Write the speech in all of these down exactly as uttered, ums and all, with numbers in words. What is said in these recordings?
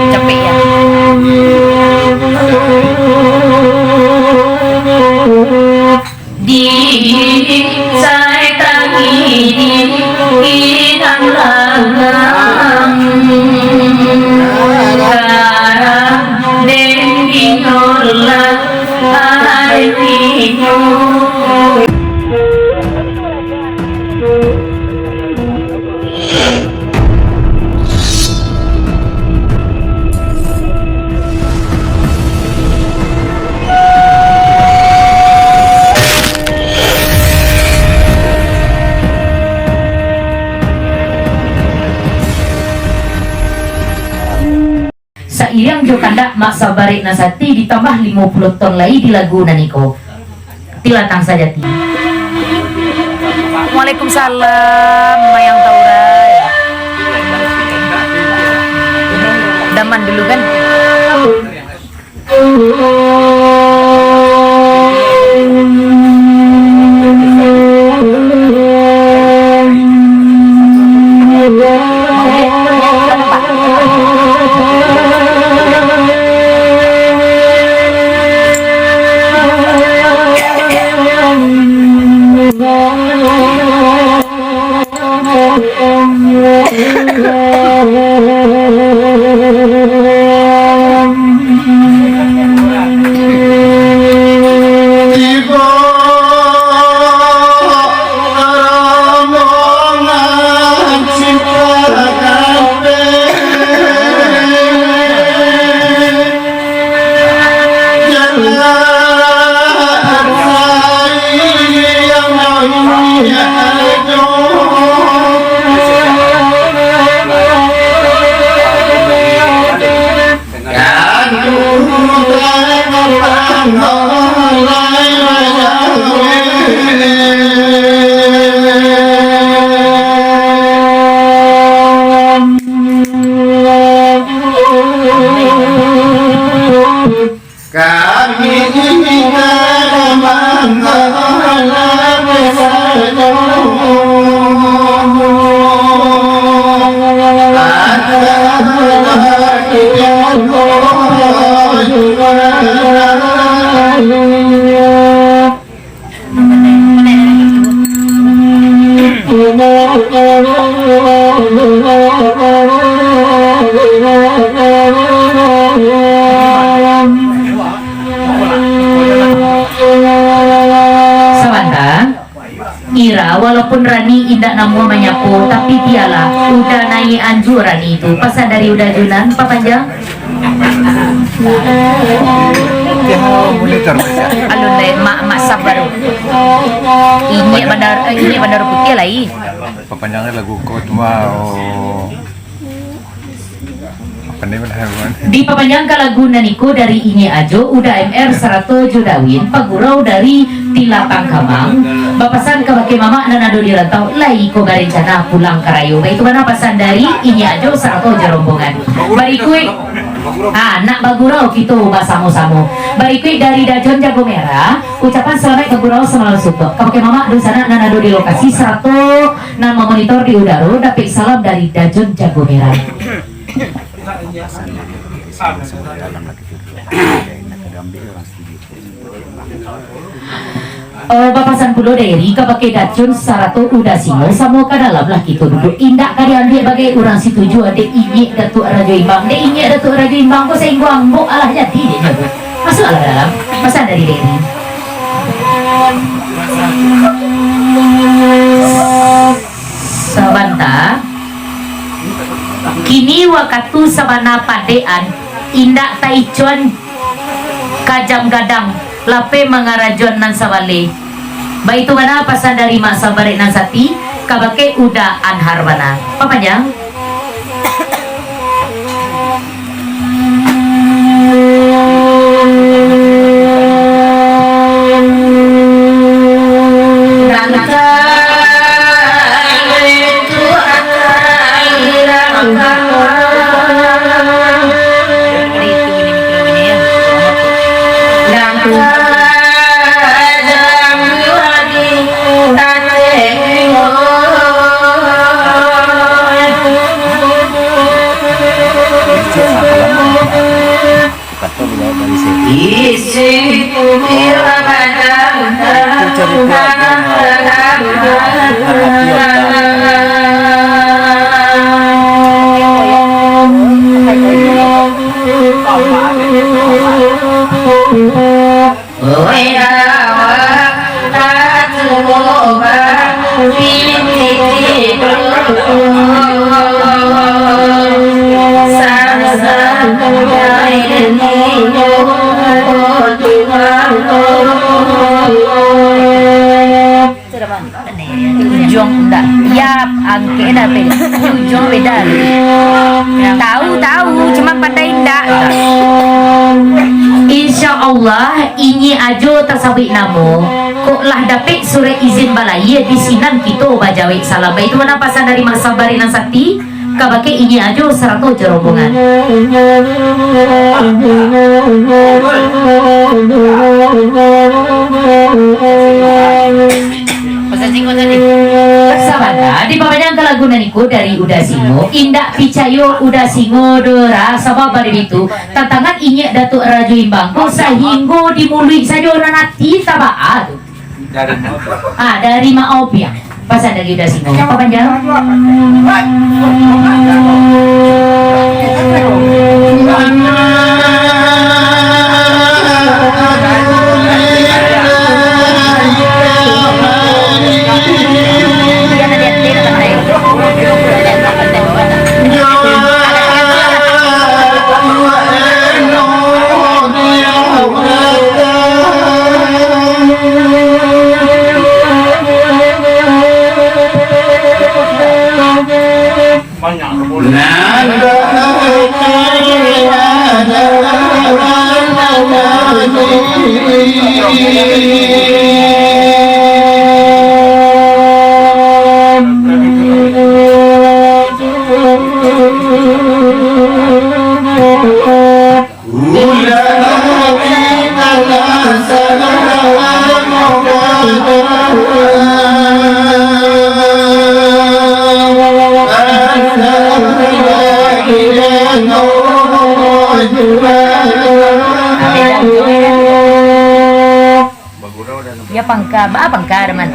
Capek, ya? Di sai tangin inang lang, garang den inur lang, aden inur. Sairiang jo kandak Mak Sabarek nan sati ditambah limo puluah ton lai di lagu nan iko. Tilatang sajati. Waalaikumsalam, Mayang Taurai. Daman dulu kan? Kami minta maaf. Sabanta, Ira, walaupun Rani indak namuah manyapo, tapi bialah, Uda naiak anju Rani tu. Pasan dari Uda Junan, papanjang. Alun lai, Mak, Mak Sabar. Inyek Bandar, eh, Inyek Bandar Putiah lai. Papanjangnya lagu kau tu mah, oh. Apa ni, mana, mana? Dipapanjangkan lagu nan iko dari Inyek Ajo, Uda M R sarato jo Dawin, pagurau dari Tilatang Kamang, bapasan kabake mamak nan ado di rantau, lai iko barencana pulang ka rayo. Baitu bana pasan dari Inyek Ajo sarato jo rombongan. Barikuik, ha, nak bagurau kito basamo-samo. Barikuik dari Dajon Jago Merah, ucapan salamaik bagurau samalam suntuak. Kabake mamak dunsanak nan ado di lokasi sarato nan mamonitor di udaro, dapek salam dari Dajon Jago Merah. Oh, bapasan pulo Dairi kabake Dajon sarato Uda Singo, samo ka dalam lah kito duduak. Indak ka diambiak bagai urang situju, dek Inyek Datuak Rajo Imbang. Dek Inyek Datuak Rajo Imbang ko sainggo ambok alah jadi dek nyo tu. Masuaklah ka dalam. Pasan dari Dairi. Sabanta. Kini wakatu sabana padek-an, indak taicoan kajam gadang, lapeh mangarajoan nan sabaleh. Baitu bana pasan dari Mak Sabarek nan sati, kabake Uda Anhar bana. Papanjang. Isi pikiran badan. Itu cerita agama. Hati otak. Ujuang ndak. Yap, angkek dah beda. Ujuang beda. Tahu, tahu, cuman pandai ndak. Insya Allah, inyiak ajo tasabuik namo, kok lah dapek surek izin balayia, di sinan kito bajawek salam. Baitu mah pasan dari Mak Sabari nan sakti, kabake inyiak ajo sarato jo rombongan. Sabana, dipapanjang ka lagu nan iko dari Uda Singo, indak picayo Uda Singo doh ra, sabab bari bitu, tantangan inyiak Datuak Rajo Imbang ko, sahinggo di muluik sajo nan ati tabaa tu. Ah, dari Mak Opiang. Pasan dari Uda Singo. Papanjang. Ya, pangka. Ba, pangka, Rahman.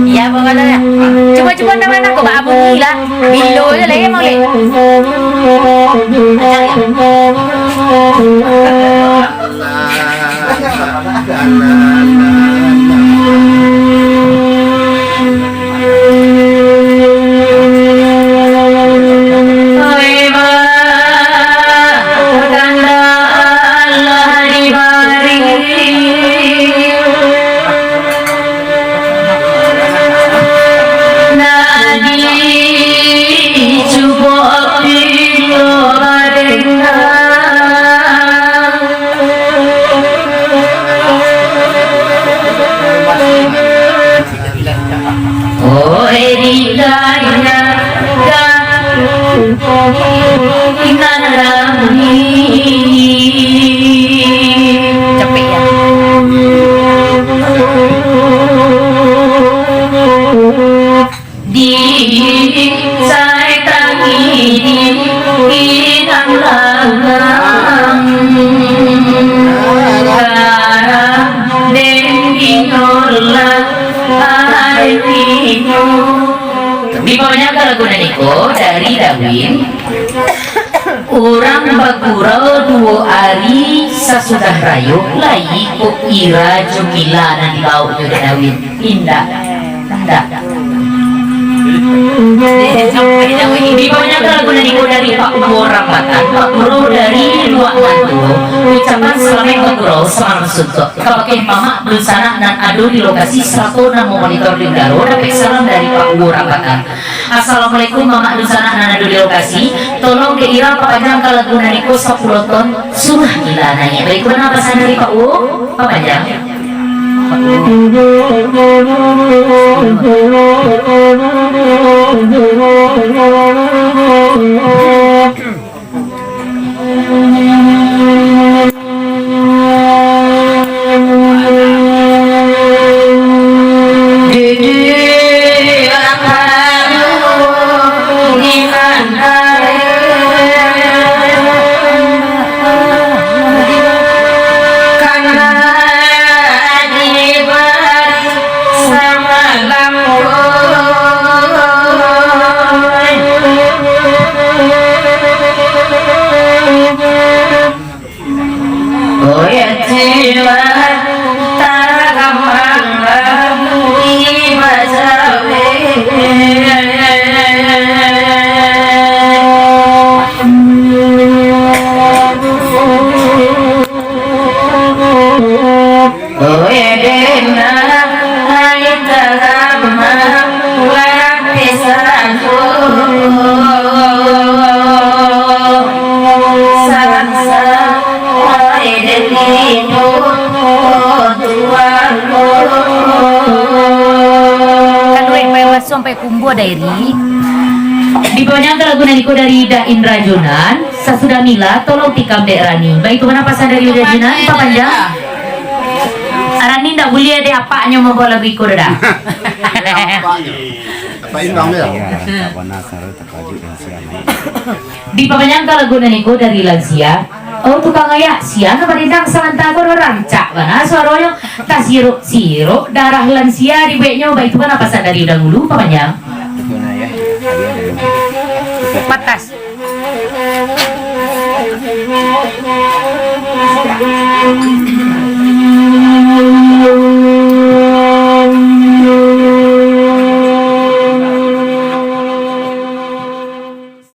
Ya, bawah dah, ya. Cuba, cuba, nak, nak, kau ba bunyi lah. Bilo je lah, ya, mau, leh. Capek, ya. Di saitang ini inang langang, garah den inyo lah, aden inyo. Dipapanjang ka lagu nan iko dari Darwin. Urang bagurau duo ari sasudah rayo, lai kok ira jo kila nan dibaoknyo dek Darwin. Indak. Indak. Dipapanjang ka lagu nan iko dari Pak Uwo Rambatan, Pak Guru dari Luak Nan Tuo. Ucapan salamaik bagurau samalam suntuak. Kabake mamak dunsanak nan ado di lokasi sarato nan mamonitor di udaro, dapek salam dari Pak Uwo Rambatan. Assalamualaikum, mamak dunsanak nan ado di lokasi. Tolong dek ira papanjang ka lagu nan iko sapuluah ton, Surah Gila Naiak. Baitu mah pasan dari Pak Uwo, papanjang. Kaluek pai basuang pai kumbo, Dairi. Dipanjangkan lagu nan iko dari Da Indra Jonan. Sasudah Mila, tolong tikam dek Rani. Baitu bana pasan dari Da Jonan, papanjang. Rani ndak buliah dek apaknyo mambawa lagu iko, Da. Apa imbang dia? Iya, tak pernah selalu terkejut dan siang. Dipapanjangkan lagu nan iko dari Lansia. Oh, tukang ayak, sia nan badendang salanta ko rancak bana suaronyo. Tasirok-sirok darah lansia dibueknyo, baitu bana pasan dari Uda Ulu, papanjang. Patas.